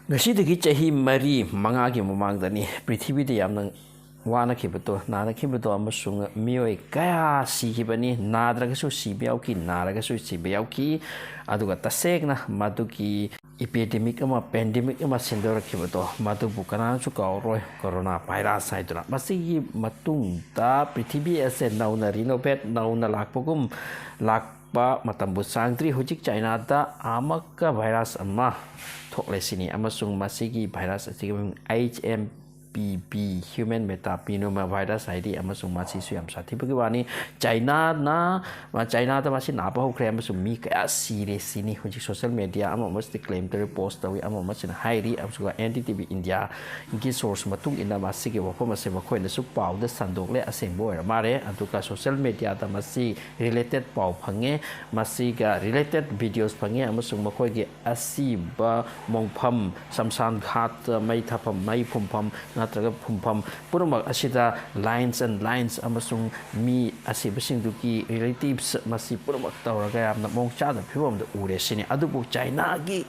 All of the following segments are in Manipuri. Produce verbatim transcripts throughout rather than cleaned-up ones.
ꯉꯁꯤꯗꯒꯤ ꯆꯍꯤ ꯃꯔꯤ ꯃꯉꯥꯒꯤ ꯃꯃꯥꯡꯗꯅꯤ ꯄ꯭ꯔꯤꯊꯤꯕꯤꯗ ꯌꯥꯝꯅ ꯋꯥꯅꯈꯤꯕꯗꯣ, ꯅꯥꯅꯈꯤꯕꯗꯣ ꯑꯃꯁꯨꯡ ꯃꯤꯑꯣꯏ ꯀꯌꯥ ꯁꯤꯈꯤꯕꯅꯤ꯫ ꯅꯥꯗ꯭ꯔꯒꯁꯨ ꯁꯤꯕ ꯌꯥꯎꯈꯤ, ꯅꯥꯔꯒꯁꯨ ꯁꯤꯕ ꯌꯥꯎꯈꯤ꯫ ꯑꯗꯨꯒ ꯇꯁꯦꯡꯅ ꯃꯗꯨꯒꯤ ꯏꯄꯤꯗꯦꯃꯤꯛ ꯑꯃ, ꯄꯦꯟꯗꯦꯃꯤꯛ ꯑꯃ ꯁꯟꯗꯣꯔꯛꯈꯤꯕꯗꯣ, ꯃꯗꯨꯕꯨ ꯀꯅꯥꯅꯁꯨ ꯀꯥꯎꯔꯣꯏ, ꯀꯣꯔꯣꯅꯥ ꯚꯥꯏꯔꯁ ꯍꯥꯏꯗꯨꯅ꯫ ꯃꯁꯤꯒꯤ ꯃꯇꯨꯡꯗ ꯄ꯭ꯔꯤꯊꯤꯕꯤ ꯑꯁꯦ ꯅꯧꯅ ꯔꯤꯅꯣꯚꯦꯠ, ꯅꯧꯅ ꯂꯥꯛꯄꯒꯨꯝ ꯂꯥꯛꯄ ꯃꯇꯝꯕꯨ ꯆꯪꯗ꯭ꯔꯤ꯫ ꯍꯧꯖꯤꯛ ꯆꯥꯏꯅꯥꯗ ꯑꯃꯛꯀ ꯚꯥꯏꯔꯁ ꯑꯃ ꯊꯣꯛꯂꯦ ꯁꯤꯅꯤ, ꯑꯃꯁꯨꯡ ꯃꯁꯤꯒꯤ ꯚꯥꯏꯔꯁ ꯑꯁꯤꯒꯤ ꯃꯃꯤꯡ H M P V, Human Metapneumovirus ꯍꯥꯏꯔꯤ, ꯑꯃꯁꯨꯡ ꯃꯁꯤꯁꯨ ꯌꯥꯝ ꯁꯥꯊꯤꯕꯒꯤ ꯋꯥꯅꯤ꯫ ꯆꯥꯏꯅꯥꯅ, ꯆꯥꯏꯅꯥꯗ ꯃꯁꯤ ꯅꯥꯕ ꯍꯧꯈ꯭ꯔꯦ ꯑꯃꯁꯨꯡ ꯃꯤ ꯀꯌꯥ ꯁꯤꯔꯦ ꯁꯤꯅꯤ꯫ ꯍꯧꯖꯤꯛ ꯁꯣꯁꯤꯌꯦꯜ ꯃꯦꯗꯤꯌꯥ ꯑꯃ ꯑꯃꯁꯤꯗ ꯀ꯭ꯂꯦꯝ ꯇꯧꯔꯤ, ꯄꯣꯁ ꯇꯧꯏ, ꯑꯃ ꯑꯃꯁꯤꯅ ꯍꯥꯏꯔꯤ꯫ ꯑꯗꯨꯒ N D T V ꯏꯟꯗꯤꯌꯥꯒꯤ ꯁꯣꯔꯁ ꯃꯇꯨꯡ ꯏꯟꯅ ꯃꯁꯤꯒꯤ ꯋꯥꯐꯝ ꯑꯁꯤ ꯃꯈꯣꯏꯅꯁꯨ ꯄꯥꯎꯗ ꯁꯟꯗꯣꯛꯂꯦ, ꯑꯁꯦꯡꯕ ꯑꯣꯏꯔ ꯃꯥꯜꯂꯦ꯫ ꯑꯗꯨꯒ ꯁꯣꯁꯤꯌꯦꯜ ꯃꯦꯗꯤꯌꯥꯗ ꯃꯁꯤ ꯔꯤꯂꯦꯇꯦꯠ ꯄꯥꯎ ꯐꯪꯉꯦ, ꯃꯁꯤꯒ ꯔꯤꯂꯦꯇꯦꯠ ꯚꯤꯗꯤꯑꯣꯁ ꯐꯪꯉꯦ, ꯑꯃꯁꯨꯡ ꯃꯈꯣꯏꯒꯤ ꯑꯁꯤꯕ ꯃꯣꯡꯐꯝ, ꯁꯝꯁꯥꯟ ꯘꯥꯠ, ꯃꯩ ꯊꯥꯐꯝ, ꯃꯩ ꯐꯨꯝꯐꯝ ꯅꯠꯇ꯭ꯔꯒ ꯐꯨꯝꯐꯝ ꯄꯨꯝꯅꯃꯛ ꯑꯁꯤꯗ ꯂꯥꯏꯟꯁ ꯑꯦꯟ ꯂꯥꯏꯟꯁ ꯑꯃꯁꯨꯡ ꯃꯤ ꯑꯁꯤꯕꯁꯤꯡꯗꯨꯒꯤ ꯔꯤꯂꯦꯇꯤꯚꯁ ꯃꯁꯤ ꯄꯨꯝꯅꯃꯛ ꯇꯧꯔꯒ ꯌꯥꯝꯅ ꯃꯑꯣꯡ ꯆꯥꯗꯕ ꯐꯤꯕꯝ ꯑꯃꯗ ꯎꯔꯦ ꯁꯤꯅꯤ꯫ ꯑꯗꯨꯕꯨ ꯆꯥꯏꯅꯥꯒꯤ,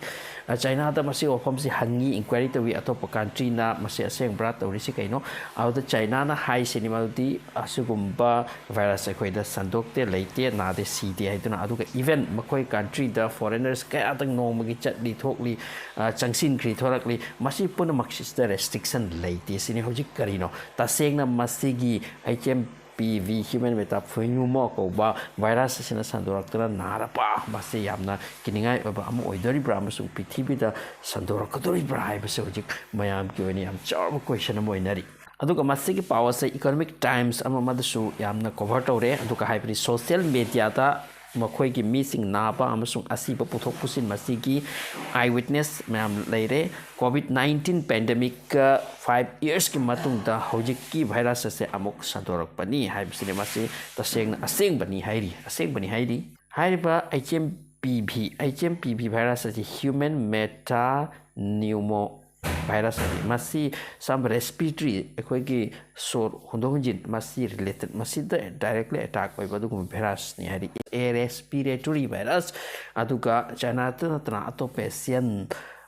ꯑ, ꯆꯥꯏꯅꯥꯗ ꯃꯁꯤ ꯋꯥꯐꯝꯁꯤ ꯍꯪꯉꯤ, ꯏꯟꯀ꯭ꯋꯥꯏꯔꯤ ꯇꯧꯏ, ꯑꯇꯣꯞꯄ ꯀꯟꯇ꯭ꯔꯤꯅ ꯃꯁꯤ ꯑꯁꯦꯡꯕ꯭ꯔꯥ ꯇꯧꯔꯤꯁꯤ ꯀꯩꯅꯣ? ꯑꯗꯨꯗ ꯆꯥꯏꯅꯥꯅ ꯍꯥꯏꯁꯤꯅꯤ, ꯃꯗꯨꯗꯤ ꯑꯁꯤꯒꯨꯝꯕ ꯚꯥꯏꯔꯁ ꯑꯩꯈꯣꯏꯗ ꯁꯟꯗꯣꯛꯇꯦ, ꯂꯩꯇꯦ, ꯅꯥꯗꯦ, ꯁꯤꯗꯦ ꯍꯥꯏꯗꯨꯅ꯫ ꯑꯗꯨꯒ ꯏꯚꯟ ꯃꯈꯣꯏ ꯀꯟꯇ꯭ꯔꯤꯗ ꯐꯣꯔꯦꯅꯔꯁ ꯀꯌꯥꯗꯪ ꯅꯣꯡꯃꯒꯤ ꯆꯠꯂꯤ ꯊꯣꯛꯂꯤ, ꯑ, ꯆꯪꯁꯤꯟꯈ꯭ꯔꯤ ꯊꯣꯔꯛꯂꯤ, ꯃꯁꯤ ꯄꯨꯝꯅꯃꯛꯁꯤꯗ ꯔꯦꯁꯇ꯭ꯔꯤꯛꯁꯟ ꯂꯩꯇꯦ ꯁꯤꯅꯤ꯫ ꯍꯧꯖꯤꯛ ꯀꯔꯤꯅꯣ? ꯇꯁꯦꯡꯅ ꯃꯁꯤꯒꯤ H M P V, Human Metapneumovirus ꯀꯧꯕ ꯚꯥꯏꯔꯁ ꯑꯁꯤꯅ ꯁꯟꯗꯣꯔꯛꯇꯨꯅ ꯅꯥꯔꯕ, ꯃꯁꯤ ꯌꯥꯝꯅ ꯀꯤꯅꯤꯡꯉꯥꯏ ꯑꯣꯏꯕ ꯑꯃ ꯑꯣꯏꯗꯣꯔꯤꯕ꯭ꯔꯥ ꯑꯃꯁꯨꯡ ꯄ꯭ꯔꯤꯊꯤꯕꯤꯗ ꯁꯟꯗꯣꯔꯛꯀꯗꯣꯔꯤꯕ꯭ꯔꯥ ꯍꯥꯏꯕꯁꯤ ꯍꯧꯖꯤꯛ ꯃꯌꯥꯝꯒꯤ ꯑꯣꯏꯅ ꯌꯥꯝ ꯆꯥꯎꯔꯕ ꯀꯣꯏꯁꯟ ꯑꯃ ꯑꯣꯏꯅꯔꯤ꯫ ꯑꯗꯨꯒ ꯃꯁꯤꯒꯤ ꯄꯥꯎ ꯑꯁꯦ ꯏꯀꯣꯅꯣꯃꯤꯛ ꯇꯥꯏꯝꯁ ꯑꯃ ꯑꯃꯗꯁꯨ ꯌꯥꯝꯅ ꯀꯣꯚꯔ ꯇꯧꯔꯦ꯫ ꯑꯗꯨꯒ ꯍꯥꯏꯕꯗꯤ ꯁꯣꯁꯤꯌꯦꯜ ꯃꯦꯗꯤꯌꯥꯗ ꯃꯈꯣꯏꯒꯤ ꯃꯤꯁꯤꯡ ꯅꯥꯕ ꯑꯃꯁꯨꯡ ꯑꯁꯤꯕ ꯄꯨꯊꯣꯛ ꯄꯨꯁꯤꯟ ꯃꯁꯤꯒꯤ ꯑꯥꯏ ꯋꯤꯠꯅꯦꯁ ꯃꯌꯥꯝ ꯂꯩꯔꯦ꯫ ꯀꯣꯚꯤꯗ ꯅꯥꯏꯟꯇꯤꯟ ꯄꯦꯟꯗꯦꯃꯤꯛꯀ ꯐꯥꯏꯚ ꯏꯌꯔꯁꯀꯤ ꯃꯇꯨꯡꯗ ꯍꯧꯖꯤꯛꯀꯤ ꯚꯥꯏꯔꯁ ꯑꯁꯦ ꯑꯃꯨꯛ ꯁꯟꯗꯣꯔꯛꯄꯅꯤ ꯍꯥꯏꯕꯁꯤꯅꯤ꯫ ꯃꯁꯤ ꯇꯁꯦꯡꯅ ꯑꯁꯦꯡꯕꯅꯤ ꯍꯥꯏꯔꯤ, ꯑꯁꯦꯡꯕꯅꯤ ꯍꯥꯏꯔꯤ꯫ ꯍꯥꯏꯔꯤꯕ H M P V, H M P V virus ꯑꯁꯤ Human Metapneumo ꯚꯥꯏꯔꯁ ꯍꯥꯏꯗꯤ ꯃꯁꯤ ꯁꯝ ꯔꯦꯁꯄꯤꯔꯦꯇꯔꯤ, ꯑꯩꯈꯣꯏꯒꯤ ꯁꯣꯔ ꯍꯣꯟꯗꯣꯛ ꯍꯣꯟꯖꯤꯟ, ꯃꯁꯤ ꯔꯤꯂꯦꯇꯦꯠ, ꯃꯁꯤꯗ ꯗꯥꯏꯔꯦꯛꯂꯤ ꯑꯦꯇꯥꯛ ꯑꯣꯏꯕ ꯑꯗꯨꯒꯨꯝꯕ ꯚꯥꯏꯔꯁꯅꯤ ꯍꯥꯏꯗꯤ ꯑꯦ ꯔꯦꯁꯄꯤꯔꯦꯇꯔꯤ ꯚꯥꯏꯔꯁ꯫ ꯑꯗꯨꯒ ꯆꯥꯏꯅꯥꯗ ꯅꯠꯇꯅ ꯑꯇꯣꯞꯄ ꯑꯦꯁꯤꯌꯥꯟ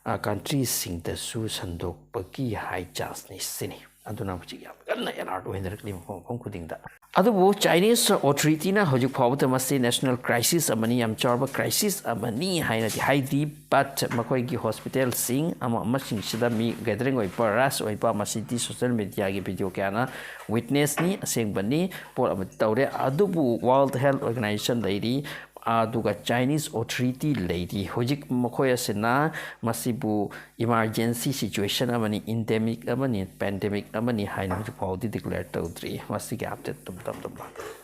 ꯀꯟꯇ꯭ꯔꯤꯁꯤꯡꯗꯁꯨ ꯁꯟꯗꯣꯛꯄꯒꯤ ꯍꯥꯏ ꯆꯥꯟꯁꯅꯤ ꯁꯤꯅꯤ꯫ ꯑꯗꯨꯅ ꯍꯧꯖꯤꯛ ꯌꯥꯝ ꯀꯟꯅ ꯑꯦꯂꯥꯔꯠ ꯑꯣꯏꯅꯔꯛꯂꯤ ꯃꯐꯝ ꯃꯐꯝ ꯈꯨꯗꯤꯡꯗ꯫ ꯑꯗꯨꯕꯨ ꯆꯥꯏꯅꯤꯁ ꯑꯣꯊꯣꯔꯤꯇꯤꯅ ꯍꯧꯖꯤꯛ ꯐꯥꯎꯕꯗ ꯃꯁꯤ ꯅꯦꯁꯅꯦꯜ ꯀ꯭ꯔꯥꯏꯁꯤꯁ ꯑꯃꯅꯤ, ꯌꯥꯝ ꯆꯥꯎꯔꯕ ꯀ꯭ꯔꯥꯏꯁꯤꯁ ꯑꯃꯅꯤ ꯍꯥꯏꯅꯗꯤ ꯍꯥꯏꯗ꯭ꯔꯤ꯫ ꯕꯠ ꯃꯈꯣꯏꯒꯤ ꯍꯣꯁꯄꯤꯇꯥꯜꯁꯤꯡ ꯑꯃ ꯑꯃꯁꯤꯡꯁꯤꯗ ꯃꯤ ꯒꯦꯗꯔꯤꯡ ꯑꯣꯏꯕ, ꯔꯁ ꯑꯣꯏꯕ, ꯃꯁꯤꯗꯤ ꯁꯣꯁꯦꯜ ꯃꯦꯗꯤꯌꯥꯒꯤ ꯚꯤꯗꯤꯑꯣ ꯀꯌꯥꯅ ꯋꯤꯠꯅꯦꯁꯅꯤ, ꯑꯁꯦꯡꯕꯅꯤ꯫ ꯄꯣꯠ ꯑꯃ ꯇꯧꯔꯦ꯫ ꯑꯗꯨꯕꯨ ꯋꯥꯔꯜꯗ ꯍꯦꯜꯊ ꯑꯣꯔꯒꯅꯥꯏꯖꯦꯁꯟ ꯂꯩꯔꯤ, ꯑꯗꯨꯒ ꯆꯥꯏꯅꯤꯁ ꯑꯣꯊꯣꯔꯤꯇꯤ ꯂꯩꯔꯤ꯫ ꯍꯧꯖꯤꯛ ꯃꯈꯣꯏ ꯑꯁꯤꯅ ꯃꯁꯤꯕꯨ ꯏꯃꯥꯔꯖꯦꯟꯁꯤ ꯁꯤꯆꯨꯋꯦꯁꯟ ꯑꯃꯅꯤ, ꯏꯟꯗꯦꯃꯤꯛ ꯑꯃꯅꯤ, ꯄꯦꯟꯗꯦꯃꯤꯛ ꯑꯃꯅꯤ ꯍꯥꯏꯅ ꯍꯧꯖꯤꯛ ꯐꯥꯎꯗꯤ ꯗꯤꯀ꯭ꯂꯦꯌꯔ ꯇꯧꯗ꯭ꯔꯤ꯫ ꯃꯁꯤꯒꯤ ꯑꯞꯗꯦꯠ ꯑꯗꯨꯝ ꯇꯝ ꯇꯝ ꯂꯥꯛꯀꯅꯤ꯫